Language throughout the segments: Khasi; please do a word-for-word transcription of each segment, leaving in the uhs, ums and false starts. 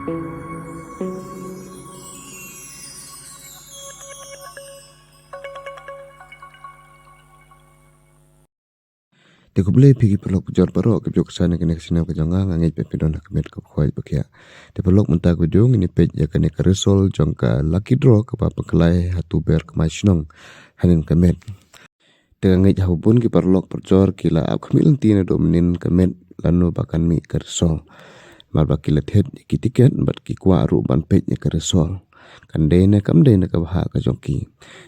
Te khublei phi ki paralok pyrjor baroh ki bajok sa na kane ka channel ka jong nga, nga ngeit ba phi don ha ka met ka khwai ba khiah. Te paralok, mynta ka video ngin ïa peit ïa kane ka result jong ka lucky draw kaba pynkylla ha tu ber ka mai shnong hanin ka met. Te nga ngeit ha bun ki paralok pyrjor ki la ap khmih lynti naduh mynnin ka met lano ba kan mih ka result. Namar ba ki la thied ïa ki tiket bad ki kwah ruh ban peit ïa ka result. Kan dei ne kam dei na ka bhah ka jong ki.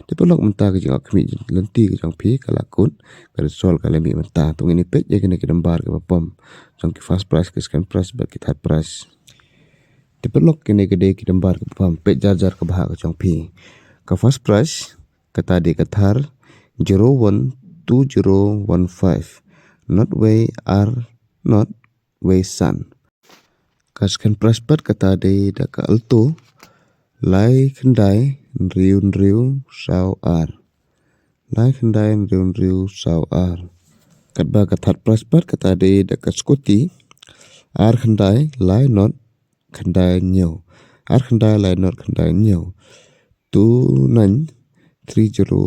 Te paralok, mynta ka jingap khmih lynti ka jong phi ka la kut, ka result ka la mih mynta. To ngin ïa peit ïa kine ki number kiba pom jong ki first prize, ki second prize bad ki third prize. Te paralok, kine ki dei ki number kiba pom, peit jar jar ka bhah ka jong phi. Ka first prize kata dei ka thar zero one two zero one five, not wei ar not wei san. Ka second prize pat kata dei da ka Alto lai khyndai hynriew hynriew saw ar. Lai khyndai hynriew hynriew saw ar. Katba ka third prize pat kata dei da ka scooty ar khyndai lai not khyndai hynñiew. Ar khyndai lai not khyndai hynñiew. Two nine three zero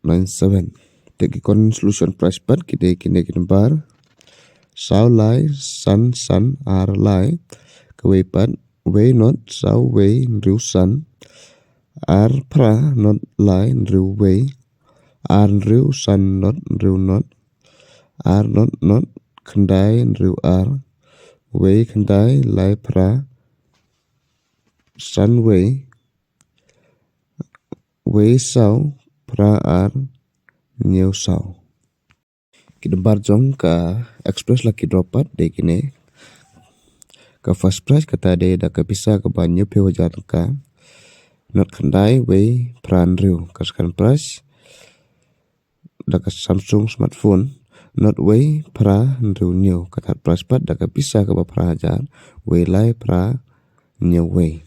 nine seven. Te ki consolation prize pat ki dei kine ki number: saw lai san san ar lai. Kawei pat wei not saw wei hynriew san. Ar phra not lai hynriew wei. Ar hynriew san not hynriew not. Ar not not khyndai hynriew ar. Wei khyndai lai phra san wei. Wei saw phra ar hynñiew saw. Ki number jong ka express lucky draw pat dei kine. Ka first prize kata dei da ka pisa kaba hynñiewphew hajar tyngka, not khyndai wei phra hynriew. Ka second prize da ka Samsung smartphone, not wei phra hynriew hynñiew. Ka third prize pat da ka pisa kaba phra hajar, wei lai phra hynñiew wei.